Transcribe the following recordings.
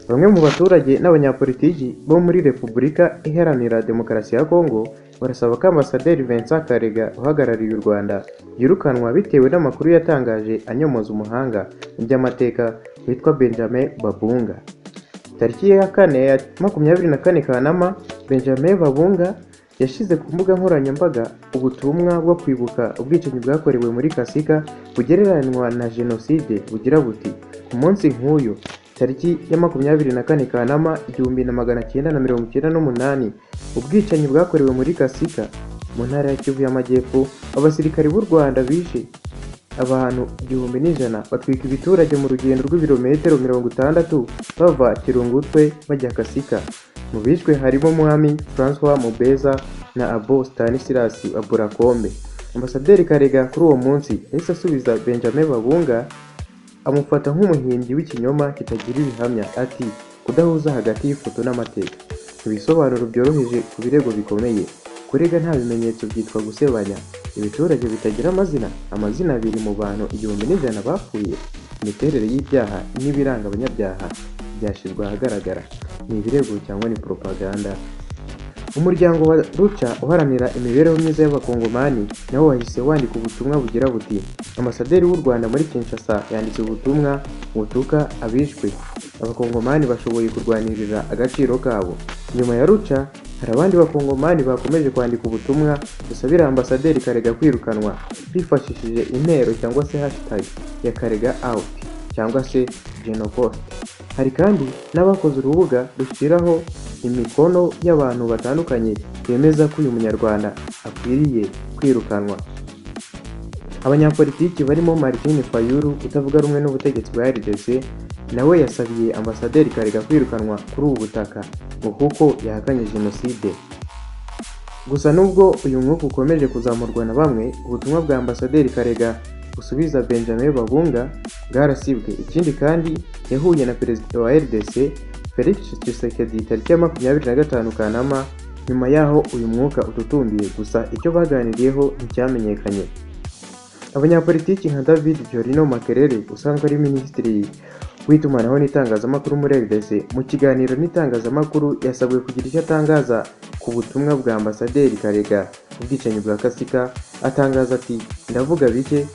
Bamwe mu baturage n'abanyapolitiki bo muri Repubulika Iharanira Demokarasi ya Kongo barasaba ko Ambasaderi Vincent Karega uhagarariye u Rwanda yirukanwa bitewe n'amakuru yatangaje anyomoza umuhanga mu by'amateka witwa Benjamin Babunga. Tariki ya kane ya 24 Kanama, Benjamin Babunga yashyize ku mbuga nkoranyambaga ubutumwa bwo kwibuka ubwicanyi bwakorewe muri Kasika bugereranywa na Jenoside bugira buti: "Ku munsi nk'uyu tariki ya 24 Kanama 1998, ubwicanyi bwakorewe muri Kasika mu ntara ya Kivu y'Amajyepfo, abasirikari b'u Rwanda bishe abantu 1000 batwika ibiturage mu rugendo rw'ibirometero 60 bava Kirungutwe bajya Kasika. Mu bishwe harimo Mwami Francois Mubeza na Abo Stanislas Aburakombe." Ambasaderi Karega kuri uwo munsi yahise asubiza Benjamin Babunga amufata nk'umuhimbyi w'ikinyoma kitagira ibihamya, ati: "Kudahuza hagati y'ifoto n'amateka, ibisobanuro byoroheje ku birego bikomeye. Kurega nta bimenyetso byitwa gusebanya. Ibiturage bitagira amazina, amazina abiri mu bantu 1000 bapfuye, imiterere y'ibyaha n'ibiranga abanyabyaha byashyizwe ahagaragara. Ni ibirego cyangwa ni propaganda?" Umuryango wa Lucha uharanira imibereho myiza y'Abakongomani nawo wahise wandika ubutumwa bugira buti: "Ambasaderi w'u Rwanda muri Kinshasa yanditse ubutumwa butuka abishwe. Abakongomani bashoboye kurwanirira agaciro kabo." Nyuma ya Lucha hari abandi bakongomani bakomeje kwandika ubutumwa busabira Ambasaderi Karega kwirukanwa bifashishije intero cyangwa se hashtag ya Karega out cyangwa se Genocost. Hari kandi n'abakoze urubuga rushyiraho imikono y'abantu batandukanye bemeza ko uyu munyarwanda akwiriye kwirukanwa. Abanyapolitiki barimo Martin Fayulu utavuga rumwe n'ubutegetsi bwa RDC nawe yasabiye Ambasaderi Karega kwirukanwa kuri ubu butaka ngo kuko yahakanye Jenoside. Gusa nubwo uyu mwuka ukomeje kuzamurwa na bamwe, ubutumwa bwa Ambasaderi Karega busubiza Benjamin Babunga bwarasibwe. Ikindi kandi yahuye na Perezida wa RDC Felix Tshisekedi tariki ya 25 Kanama, nyuma y'aho uyu mwuka ututumbiye, gusa icyo baganiriyeho nticyamenyekanye. Abanyapolitiki nka David Jolino Makelele usanzwe ari Minisitiri w'itumanaho n'itangazamakuru muri RDC, mu kiganiro n'itangazamakuru yasabwe kugira icyo atangaza ku butumwa bwa Ambasaderi Karega ku bwicanyi bwa Kasika, atangaza ati: "Ndavuga bike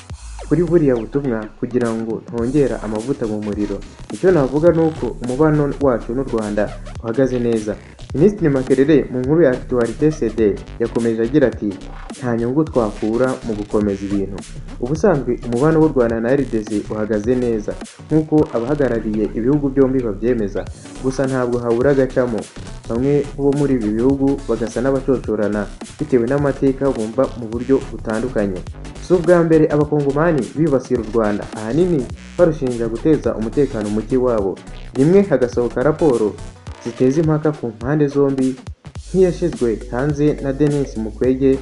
kuri buriya butumwa kugira ngo ntongera amavuta mu muriro. Icyo navuga ni uko umubano wacu n'u Rwanda uhagaze neza." Minisitiri Makelele mu nkuru ya Actualité CD yakomeje agira ati: "Nta nyungu twakura mu gukomeza ibintu. Ubusanzwe umubano w'u Rwanda na RDC uhagaze neza nk'uko abahagarariye ibihugu byombi babyemeza, gusa ntabwo habura agacamo, bamwe bo muri ibi bihugu bagasa n'abacocorana bitewe n'amateka bumva mu buryo butandukanye." Si ubwa mbere abakongomani bibasira u Rwanda, ahanini barushinja guteza umutekano muke wabo, rimwe hagasohoka raporo ziteza impaka ku mpande zombi nk'iyashyizwe hanze na Denis Mukwege,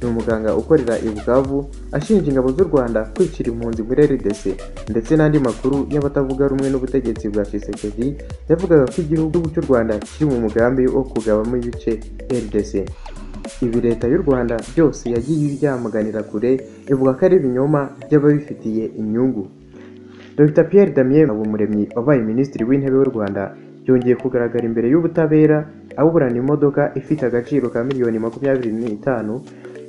ni umuganga ukorera i Bukavu, ashinja ingabo z'u Rwanda kwicira impunzi muri RDC, ndetse n'andi makuru y'abatavuga rumwe n'ubutegetsi bwa Tshisekedi yavugaga ko igihugu cy'u Rwanda kiri mu mugambi wo kugabamo ibice RDC. Ibi leta y'u Rwanda byose yagiye ibyamaganira kure, ivuga ko ari ibinyoma by'ababifitiye inyungu. Dr Pierre Damien Habumuremyi wabaye Minisitiri w'Intebe w'u Rwanda yongeye kugaragara imbere y'ubutabera aburana imodoka ifite agaciro ka miliyoni 25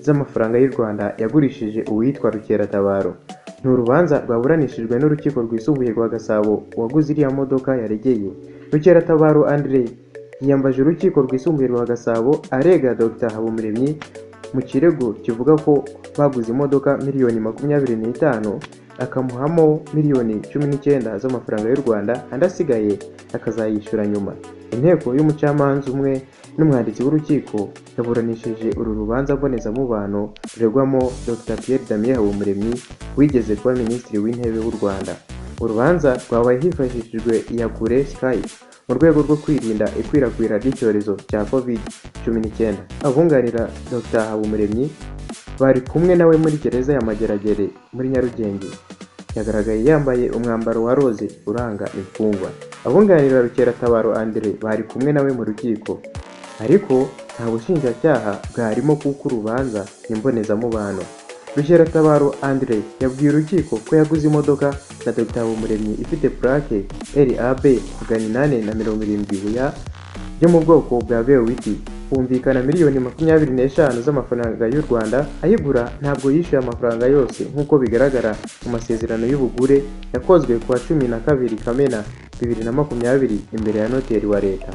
z'amafaranga y'u Rwanda yagurishije uwitwa Rukeratabaro. Ni urubanza rwaburanishijwe n'Urukiko Rwisumbuye rwa Gasabo. Uwaguze iriya modoka yaregeye, Rukeratabaro Andre, yiyambaje Urukiko Rwisumbuye rwa Gasabo arega Dr Habumuremyi mu kirego kivuga ko baguze imodoka miliyoni 25, akamuhamo miliyoni 19 z'amafaranga y'u Rwanda, andi asigaye akazayishyura nyuma. Inteko y'umucamanza umwe n'umwanditsi w'urukiko yaburanishije uru rubanza mbonezamubano ruregwamo Dr Pierre Damien Habumuremyi wigeze kuba Minisitiri w'Intebe w'u Rwanda. Urubanza rwabaye hifashishijwe iyakure Skype mu rwego rwo kwirinda ikwirakwira ry'icyorezo cya Covid-19. Abunganira Dr Habumuremyi bari kumwe nawe muri gereza ya Mageragere muri Nyarugenge. Yagaragaye yambaye umwambaro wa roze uranga imfungwa. Abunganira Rukeratabaro Andre bari kumwe nawe mu rukiko, ariko nta bushinjacyaha bwarimo kuko urubanza ni mbonezamubano. Rukeratabaro Andre yabwiye urukiko ko yaguze imodoka na Dr Habumuremyi ifite plaque RAB 870 Huya yo mu bwoko bwa VW humvikana miliyoni 25 z'amafaranga y'u Rwanda. Ayigura ntabwo yishyuye amafaranga yose nk'uko bigaragara mu masezerano y'ubugure yakozwe ku wa 12 Kamena 2020 imbere ya noteri wa leta.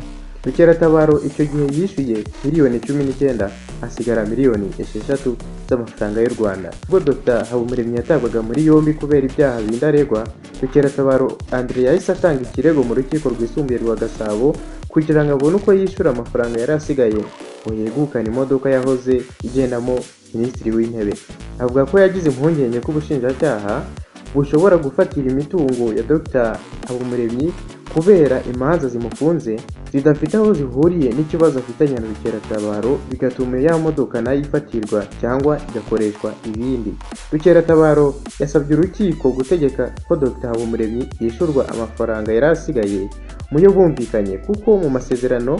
Rukeratabaro icyo gihe yishyuye miliyoni 19 hasigara miliyoni 6 z'amafaranga y'u Rwanda. Ubwo Dr Habumuremyi yatabwaga muri yombi kubera ibyaha bindi aregwa, Rukeratabaro Andre yahise atanga ikirego mu rukiko rwisumbuye rwa Gasabo kugira ngo abone uko yishyura amafaranga yari asigaye ngo yegukane imodoka yahoze igendamo Minisitiri w'Intebe. Avuga ko yagize impungenge ko ubushinjacyaha bushobora gufatira imitungo ya Dr Habumuremyi kubera imanza zimufunze zidafite aho zihuriye n'ikibazo afitanye na Rukeratabaro, bigatuma ya modoka nayo ifatirwa cyangwa igakoreshwa ibindi. Rukeratabaro yasabye urukiko gutegeka ko Dr Habumuremyi yishyurwa amafaranga yari asigaye mu yo bumvikanye, kuko mu masezerano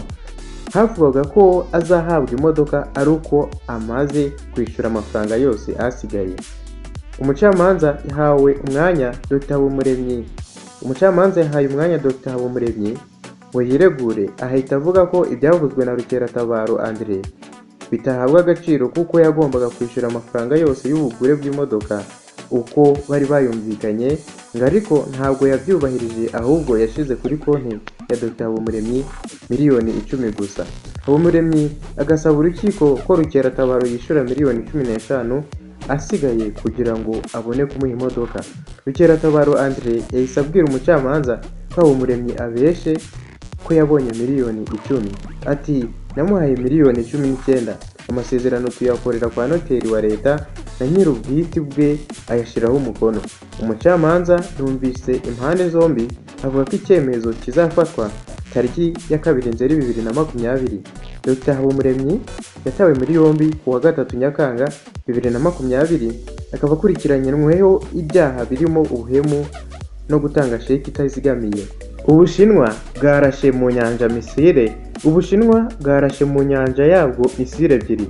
havugaga ko azahabwa imodoka ari uko amaze kwishyura amafaranga yose asigaye. Umucamanza yahawe umwanya Dr Habumuremyi Umucamanza yahaye umwanya Dr Habumuremyi ngo yiregure, ahita avuga ko ibyavuzwe na Rukeratabaro Andre bitahabwa agaciro kuko yagombaga kwishyura amafaranga yose y'ubugure bw'imodoka uko bari bayumvikanye, ngo ariko ntabwo yabyubahirije ahubwo yashyize kuri konti ya Dr Habumuremyi miliyoni 10 gusa. Habumuremyi agasaba urukiko ko Rukeratabaro yishyura miliyoni 15 asigaye kugira ngo abone kumuha imodoka. Rukeratabaro Andre yahise abwira umucamanza ko Habumuremyi abeshe ko yabonye miliyoni 10. Ati namuhaye miliyoni 19, amasezerano tuyakorera kwa noteri wa leta na nyir'ubwite bwe ayashyiraho umukono. Umucamanza yumvise impande zombi avuga ko icyemezo kizafatwa tariki ya 2 Nzeri 2020. Dr Habumuremyi yatawe muri yombi ku wa 3 Nyakanga 2020, akaba akurikiranyweho ibyaha birimo ubuhemu no gutanga sheki itazigamiye. Ubushinwa bwarashe mu nyanja misile. Ubushinwa bwarashe mu nyanja yabwo misile 2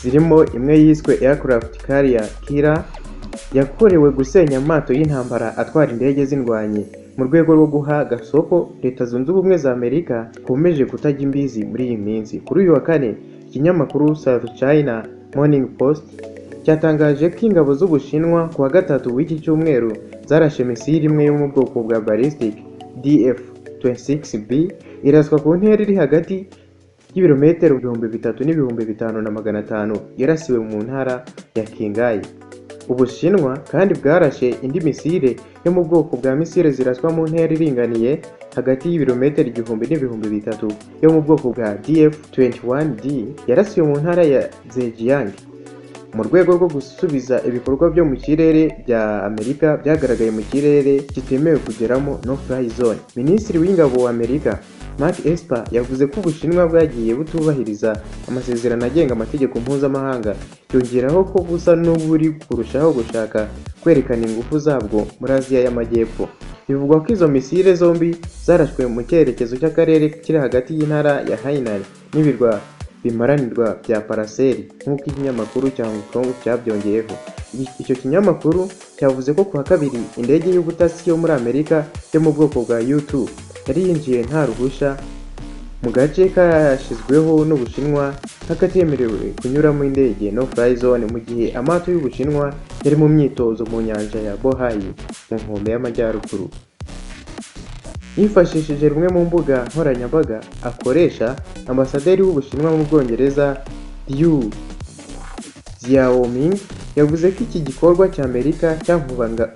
zirimo imwe yiswe Aircraft Carrier Killer yakorewe gusenya amato y'intambara atwara indege z'indwanyi mu rwego rwo guha gasoko Leta Zunze Ubumwe za Amerika ikomeje kutajya imbizi muri iyi minsi. Kuri uyu wa kane, ikinyamakuru South China Morning Post cyatangaje ko ingabo z'Ubushinwa ku wa 3 w'iki cyumweru zarashe misile imwe yo mu bwoko bwa ballistic DF-26B iraswa ku ntera iri hagati y'ibirometero 3000 n'ibihumbi 5500 yarasiwe mu ntara ya Qinghai. Ubushinwa kandi bwarashe indi misile yo mu bwoko bwa misile ziraswa mu ntera iringaniye hagati y'ibirometero 1000 n'ibihumbi 3000 yo mu bwoko bwa DF-21D yarasiwe mu ntara ya Zhejiang mu rwego rwo gusubiza ibikorwa byo mu kirere bya Amerika byagaragaye mu kirere kitemewe kugeramo, no fly zone. Minisitiri w'Ingabo wa Amerika Mark Esper yavuze ko Ubushinwa bwagiye butubahiriza amasezerano agenga amategeko mpuzamahanga, yongeraho ko busa n'uburi kurushaho gushaka kwerekana ingufu zabwo muri Aziya y'Amajyepfo. Bivugwa ko izo misile zombi zarashwe mu cyerekezo cy'akarere kiri hagati y'intara ya Hainan n'ibirwa bimaranirwa bya Paracel, nk'uko ikinyamakuru cya Hong Kong cyabyongeyeho. Icyo kinyamakuru cyavuze ko ku wa kabiri indege y'ubutasi yo muri Amerika yo mu bwoko bwa U-2 yari yinjiye nta ruhushya mu gace kashyizweho n'Ubushinwa nk'akatemerewe kunyuramo indege, no fly zone, mu gihe amato y'Ubushinwa yari mu myitozo mu nyanja ya Bohai mu nkombe y'amajyaruguru. Yifashishije rumwe mu mbuga nkoranyambaga akoresha, Ambasaderi w'Ubushinwa mu Bwongereza Liu Xiaoming yavuze ko iki gikorwa cya Amerika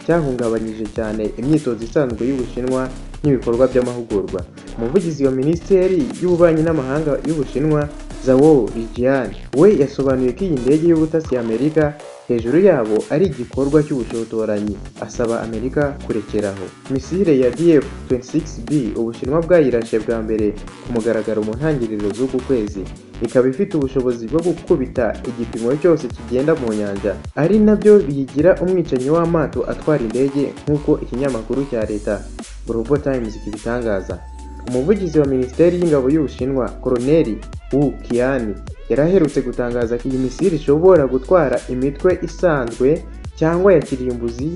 cyahungabanyije cyane imyitozo isanzwe y'Ubushinwa n'ibikorwa by'amahugurwa. Umuvugizi wa Minisiteri y'Ububanyi n'Amahanga y'Ubushinwa Zhao Lijian we yasobanuye ko iyi ndege y'ubutasi ya Amerika hejuru yabo ari igikorwa cy'ubushotoranyi, asaba Amerika kurekeraho. Misile ya DF-26B Ubushinwa bwayirashe bwa mbere ku mugaragaro mu ntangiriro z'uku kwezi, ikaba ifite ubushobozi bwo gukubita igipimo cyose kigenda mu nyanja, ari nabyo biyigira umwicanyi w'amato atwara indege nk'uko ikinyamakuru cya leta Global Times kibitangaza. Umuvugizi wa Minisiteri y'Ingabo y'Ubushinwa Koloneli Wu Qian yari aherutse gutangaza ko iyi misile ishobora gutwara imitwe isanzwe cyangwa ya kirimbuzi,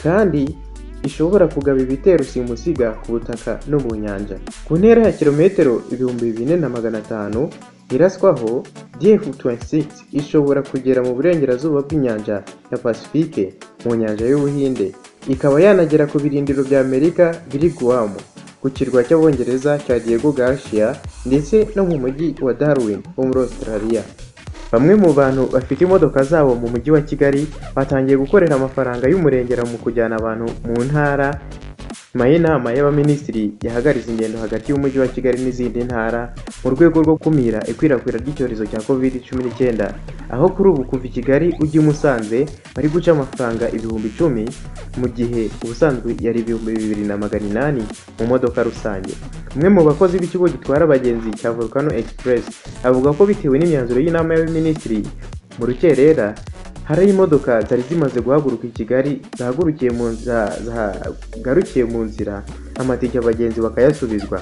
kandi ishobora kugaba ibitero simusiga ku butaka no mu nyanja. Ku ntera ya kilometero 4500 iraswaho, DF-26 ishobora kugera mu burengerazuba bw'inyanja ya Pacifique, mu nyanja y'Ubuhinde, ikaba yanagera ku birindiro bya Amerika biri Guam, ku kirwa cy'Abongereza cya Diego Garcia, ndetse no mu mujyi wa Darwin wo muri Australia. Bamwe mu bantu bafite imodoka zabo mu mujyi wa Kigali batangiye gukorera amafaranga y'umurengera mu kujyana abantu mu ntara, nyuma y'inama y'abaminisitiri yahagaritse ingendo hagati y'umujyi wa Kigali n'izindi ntara mu rwego rwo gukumira ikwirakwira ry'icyorezo cya COVID-19, aho kuri ubu kuva i Kigali ujya i Musanze bari guca amafaranga 10,000, mu gihe ubusanzwe yari 2800 mu modoka rusange. Umwe mu bakozi b'ikigo gitwara abagenzi cya Volcano Express avuga ko bitewe n'imyanzuro y'inama y'abaminisitiri mu rukerera, hari imodoka zari zimaze guhaguruka i Kigali zagarukiye mu nzira, amatike abagenzi bakayasubizwa.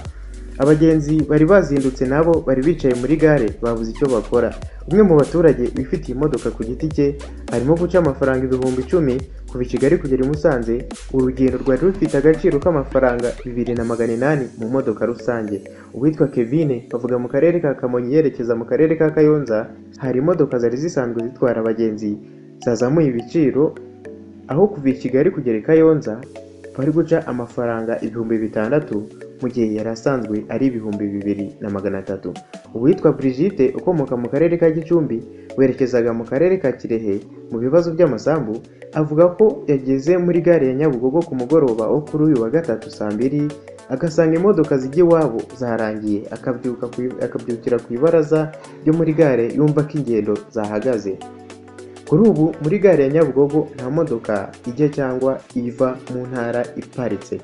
Abagenzi bari bazindutse nabo bari bicaye muri gare babuze icyo bakora. Umwe mu baturage wifitiye imodoka ku giti cye arimo guca amafaranga 10,000 kuva i Kigali kugera i Musanze, urugendo rwari rufite agaciro k'amafaranga 2800 mu modoka rusange. Uwitwa Kevin bavuga mu karere ka Kamonyi yerekeza mu karere ka Kayonza, hari imodoka zari zisanzwe zitwara abagenzi zazamuye ibiciro, aho kuva i Kigali kugera i Kayonza bari guca amafaranga 6000 mu gihe yari asanzwe ari 2300. Uwitwa Brigitte ukomoka mu karere ka Gicumbi werekezaga mu karere ka Kirehe mu bibazo by'amasambu, avuga ko yageze muri gare ya Nyabugogo ku mugoroba wo kuri uyu wa gatatu saa 2, agasanga imodoka zijya iwabo zarangiye, akabyukira ku ibaraza ryo muri gare yumva ko ingendo zahagaze. Kuri ubu muri gare ya Nyabugogo nta modoka ijya cyangwa iva mu ntara iparitse.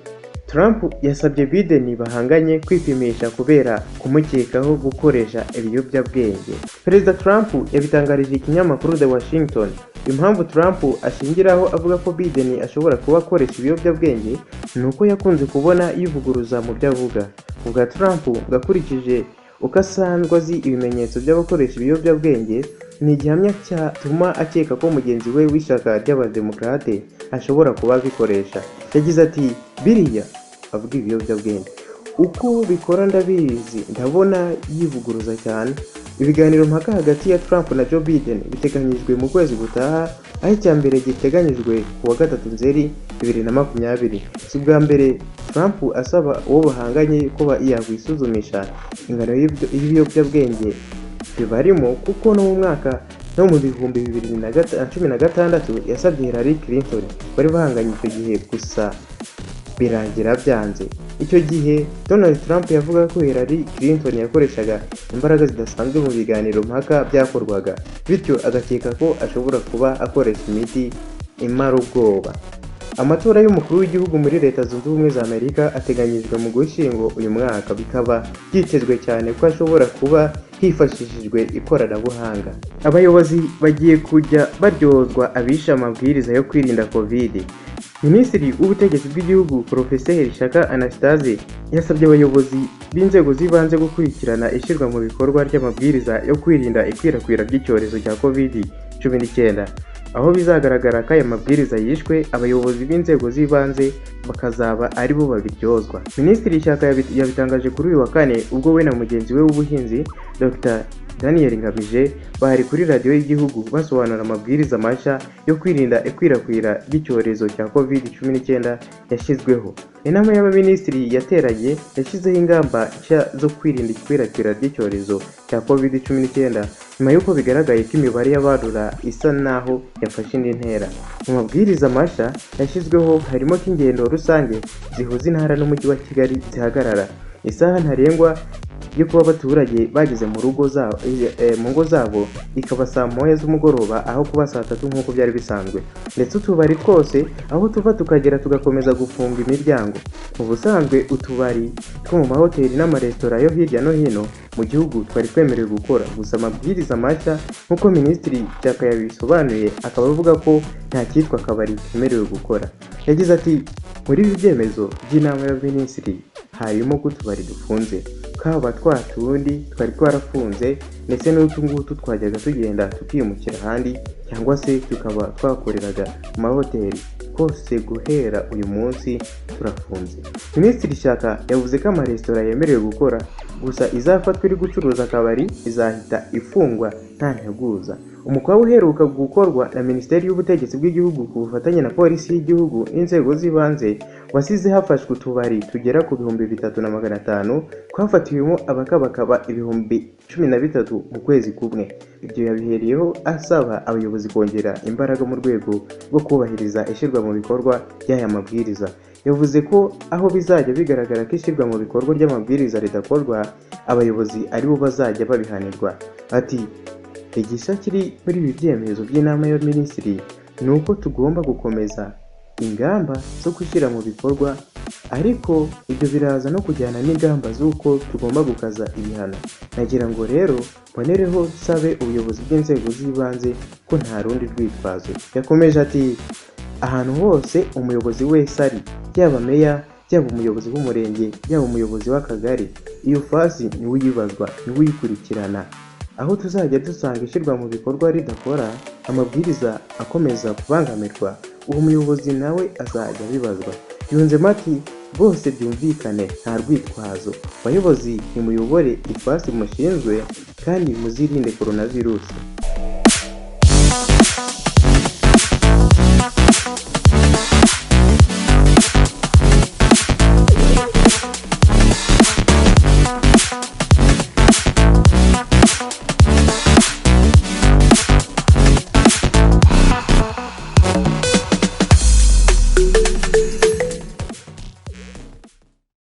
Trump yasabye Biden bahanganye kwipimisha kubera kumukekaho gukoresha ibiyobyabwenge. Perezida Trump yabitangarije ikinyamakuru The Washington. Impamvu Trump ashingiraho avuga ko Biden ashobora kuba akoresha ibiyobyabwenge ni uko yakunze kubona yivuguruza mu byo avuga. Ubwa Trump ngakurikije uko asanzwe azi ibimenyetso by'abakoresha ibiyobyabwenge, ni igihamya cyatuma akeka ko mugenzi we w'ishyaka ry'Abademokarate ashobora kuba abikoresha. Yagize ati biriya avuga ibiyobyabwenge, uko bikora ndabizi, ndabona yivuguruza cyane. Ibiganiro mpaka hagati ya Trump na Joe Biden biteganyijwe mu kwezi gutaha, aho icya mbere giteganyijwe ku wa 3 Nzeri 2020. Si ubwa mbere Trump asaba uwo bahanganye ko yakwisuzumisha ingano y'ibiyobyabwenge bibarimo, kuko no mu mwaka no mu 2016 yasabye Hillary Clinton bari bahanganye icyo gihe, gusa birangira byanze. Icyo gihe Donald Trump yavuga ko Hillary Clinton yakoreshaga imbaraga zidasanzwe mu biganiro mpaka byakorwaga, bityo agakeka ko ashobora kuba akoresha imiti imara ubwoba. Amatora y'umukuru w'igihugu muri Leta Zunze Ubumwe za Amerika ateganyijwe mu Gushyingo uyu mwaka, bikaba byitezwe cyane ko ashobora kuba hifashishijwe ikoranabuhanga. Abayobozi bagiye kujya baryozwa abishe amabwiriza yo kwirinda Covid. Minisitiri w'Ubutegetsi bw'Igihugu Porofeseri Shyaka Anastase yasabye abayobozi b'inzego z'ibanze gukurikirana ishyirwa mu bikorwa ry'amabwiriza yo kwirinda ikwirakwira ry'icyorezo cya Covid-19. Aho bizagaragara ko aya mabwiriza yishwe, abayobozi b'inzego z'ibanze bakazaba aribo babiryozwa. Minisitiri Shyaka yabitangaje kuri uyu wa kane ubwo we na mugenzi we w'ubuhinzi Dr Daniel Ngamije bari kuri radiyo y'igihugu basobanura amabwiriza mashya yo kwirinda ikwirakwira ry'icyorezo cya Covid-19 yashyizweho. Inama y'abaminisitiri yateranye yashyizeho ingamba nshya zo kwirinda ikwirakwira ry'icyorezo cya Covid-19 nyuma y'uko bigaragaye ko imibare y'abandura isa naho yafashe indi ntera. Mu mabwiriza mashya yashyizweho harimo ko ingendo rusange zihuza intara n'umujyi wa Kigali zihagarara, isaha ntarengwa yo kuba abaturage bageze mu ngo zabo ikaba saa 1 z'umugoroba aho kuba saa 3 nk'uko byari bisanzwe, ndetse utubari twose aho tuva tukagera tugakomeza gufunga imiryango. Mu busanzwe utubari two mu mahoteli n'amaresitora yo hirya no hino mu gihugu twari twemerewe gukora, gusa amabwiriza mashya nk'uko Minisitiri Shyaka yabisobanuye akaba avuga ko nta cyitwa akabari kemerewe gukora. Yagize ati muri ibi byemezo by'inama y'abaminisitiri harimo ko utubari dufunze, Twaba twa tundi twari twarafunze ndetse n'utu ngutu twajyaga tugenda tukimukira ahandi cyangwa se tukaba twakoreraga mu mahoteli, twose guhera uyu munsi turafunze. Minisitiri Shyaka yavuze ko amaresitora yemerewe gukora, gusa izafatwa iri gucuruza akabari izahita ifungwa nta nteguza. Umukwabu uheruka gukorwa na Minisiteri y'Ubutegetsi bw'Igihugu ku bufatanye na Polisi y'Igihugu n'inzego z'ibanze wasize hafashwe utubari tugera ku 3500 twafatiwemo abakabakaba 13,000 mu kwezi kumwe. Ibyo yabihereyeho asaba abayobozi kongera imbaraga mu rwego rwo kubahiriza ishyirwa mu bikorwa ry'aya mabwiriza. Yavuze ko aho bizajya bigaragara ko ishyirwa mu bikorwa ry'amabwiriza ridakorwa, abayobozi aribo bazajya babihanirwa. Ati igishya kiri muri ibi byemezo by'inama y'abaminisitiri ni uko tugomba gukomeza ingamba zo gushyira mu bikorwa, ariko ibyo biraza no kujyana n'ingamba z'uko tugomba gukaza ibihano. Nagira ngo rero mbonereho nsabe ubuyobozi bw'inzego z'ibanze ko nta rundi rwitwazo. Yakomeje ati ahantu hose umuyobozi wese ari, yaba meya, yaba umuyobozi w'umurenge, yaba umuyobozi w'akagari, iyo fasi niwe uyibazwa, niwe uyikurikirana. Aho tuzajya dusanga ishyirwa mu bikorwa ridakora, amabwiriza akomeza kubangamirwa, uwo muyobozi nawe azajya abibazwa. Yunzemo ati rwose byumvikane nta rwitwazo, bayobozi nimuyobore ifasi mushinzwe kandi muzirinde coronavirus.